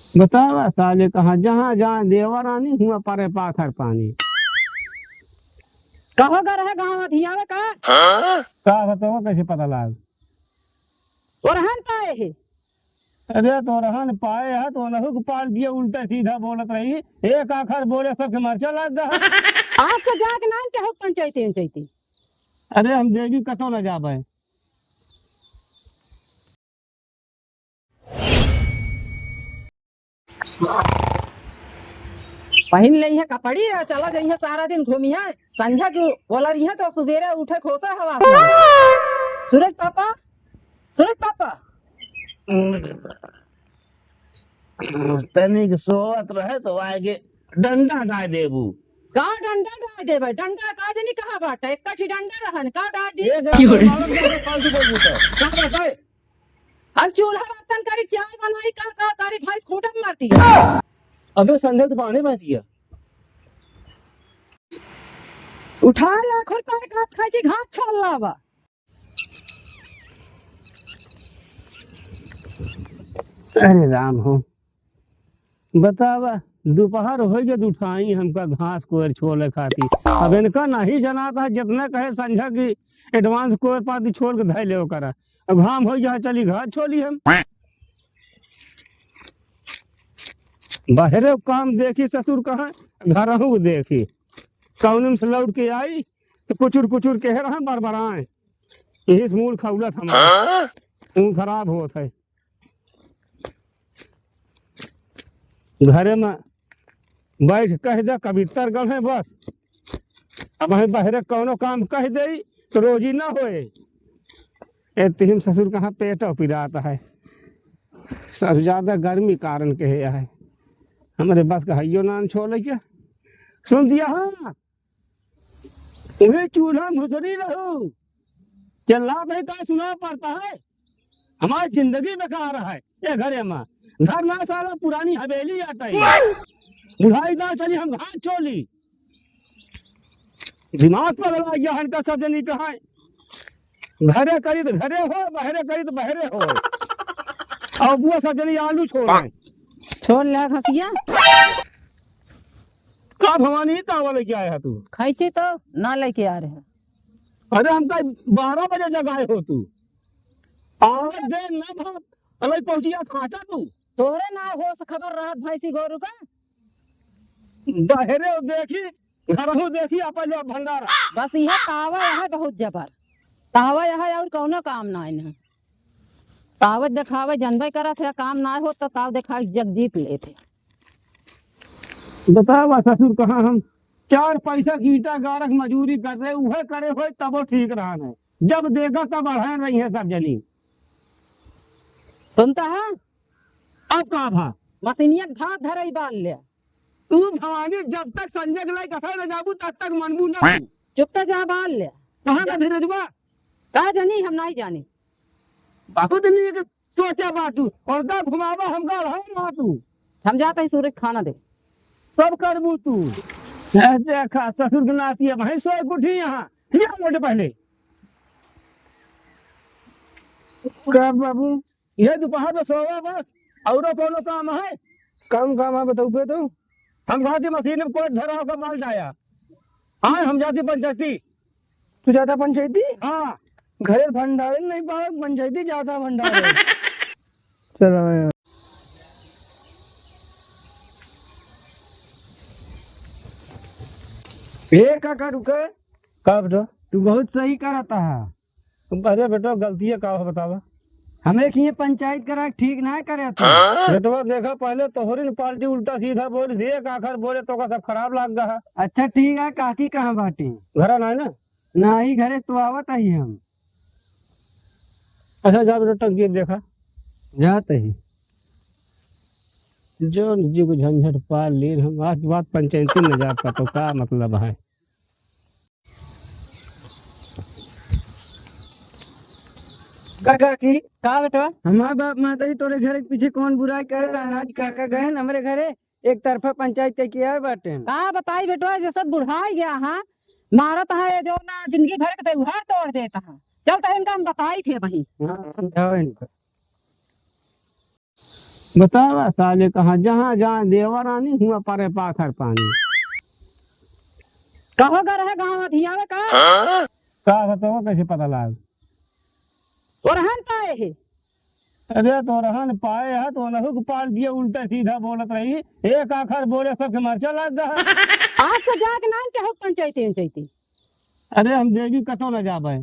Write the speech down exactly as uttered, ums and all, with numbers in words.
बतावा साले कहाँ, जहाँ जहाँ देवरानी, हुआँ परे पाथर पानी। कहो गर है गाँव अधियावे का? का बतावा, कैसे पता लाग? ओरहन पाए है। अरे तो ओरहन पाए है तो ओनहु के पाल दिया, उल्टा सीधा बोलत रही, एक आखर बोले सबके मरचा लाग गा। आज तो जाके नाम के हो पंचायती उंचायती। अरे हम देवी कतौ न जाबे। पहिन लेइहे कपड़ी अउ चला जइहे, सारा दिन घूमिहे। संझा के बोला रहिहे तो सुबेरे उठे खोसे हवा से। सूरज पापा, सूरज पापा। तनिक सोवत रहे तो आगे डंडा डाल देबू। का डंडा डाल देबे? डंडा का जनी कहाँ बाटे? एक कठी डंडा रहन, का डाल दी? एक बार फालतू बोलबू तो। का बताए? हम चूल्हा बर्तन करी, चाय बनाई, का, का करी, भैंस खूंटा में मारती है। अबे संझा तो बाने भैंसिया। उठा लाख रुपए का खाई थी, घास छोल लावा। अरे राम हो, बतावा, दोपहर होइ गए, उठाई हमका घास कोयर छोले खाती। अब इनका नहीं जनाता है, जितना कहे संझा की advance कोयर पाती छोल के धै ले ओकरा। अब घाम होइ गया, चली घर छोली हम। बाहरे काम देखी ससुर कहाँ, घरहू देखी। कौन में से लौट के आई तो कुचुर कुचुर कह रहा बरबराए। यही से मूल खौलत हमारा, हाँ? खून खराब होत है। घरे में बैठ कह दे कवित्तर गढ़े बस। अब हम बहरे कौनो काम कह दे तो रोजी ना होए। ए तिहिम ससुर कहाँ पेट पिरात है, सब ज्यादा गर्मी कारण के है। हमरे बस का हइयो नान छोले के सुन दिया। हाँ, तुम्हें चूल्हा में घुसरी रहू, चिल्ला भाई का सुना पड़ता है। हमारी जिंदगी बेकार है ये घरे में। घर ना साला पुरानी हवेली आटा है। बुढ़ाई ना चली हम घाट चोली। दिमाग पगला गया है इनका, सब जनी कहाँ है। घरे करी तो घरे हो, बहरे करी तो बहरे हो। और वो सब जनी आलू छोड़े। छोड़ ले घसिया। का भवानी, का वाले क्या है तू? खाई छी तो ना लेके आ रहे हैं। अरे हमका बारह बजे जगाए हो तू। आवत देर ना भा, अलग पहुंचिया खाटा तू। तोरे ना होश खबर रहत भैंसी गोरू का। बहरे देखी, घरहू देखी, अपन जो भंडारा। बस इहे तावा है बहुत जबर। तावा है और कौनो काम ना है ना। तावत देखावे जनबे करत है, काम ना हो तो ताव देखा जग जीत लेते। बतावा ससुर, कहाँ हम चार पैसा की ईटा गारक मजूरी कर रहे, उहे करे होए तबो ठीक रहा है। जब देखा तब अढ़ा रही है सब जनी। सुनता है? अब का भा? मशीनिया के भात धरई बाल ले। तू भवानी जब तक संजय के लाई कथा न जाबू तब तक मनबू ना तू। चुपचाप जा बाल ले। कहाँ का धीरजवा? का जानी, हम नहीं जानी। बहुत नीक सोचा बा तू, और का घुमावा हमका है ना तू। हम जाते हैं सूरज खाना दे। सब करबू तू। ए, देखा ससुर के नाती है, वहीं सोए उठी यहाँ। लिया लोटे पहले। का बाबू? ये दोपहर में सोवा बस, औरो कोनो काम है? काम, काम है, बताओ बे तू। हम कहा कि मशीन में कोई धरा होकर माल डाया। हाँ, हम जाती पंचायती। तू जाता पंचायती? हाँ। घरे भंडारे नहीं पावे, पंचायती जाता भंडारे। चलो यार। ए काका, रुके। का बेटा? तू बहुत सही करता है। अरे बेटा, गलती है का हो बतावा? हमें कि ये पंचायत करा ठीक ना करे तू। बेटवा देखा, पहले तोहरी न पार्टी उल्टा सीधा बोल, एक आखर बोले तो का सब खराब लाग गा है। अच्छा ठीक है, काकी कहाँ बाटी? घरा ना है ना? ना ही घरे तो आवत ही हम। अच्छा जा बेटा, टंकी देखा। जात ही। जो जी को झंझट पाल लीन हम, आज बात पंचायती में जात का तो का मतलब है? काका की का बेटवा? हमार बाप माता ही तोरे घर के पीछे कौन बुराई करे रहा? आज काका गए न हमरे घरे, एक तरफा पंचायत कह के आए बाटे। का बताई बेटवा, जैसे बुढ़ाई गया है, मारत है ये जो ना जिंदगी भर के त्योहार तोड़ देता है। चल तो इनका हम बताई थे वहीं। हाँ, समझाओ इनको। बतावा साले, कहाँ जहाँ जहाँ देवरानी, हुआँ परे पाखर पानी। कहो गर है गाँव अधियावे का? का बतावा, कैसे पता लाग? ओरहन पाए है। अरे तो ओरहन पाए है तो ओनहु के पाल दिए, उल्टा सीधा बोलत रही, एक आखर बोले सबके मरचा लाग गा। आज तो जाके नाम चाहो पंचायती उंचायती। अरे हम देवी कतो न जाबे।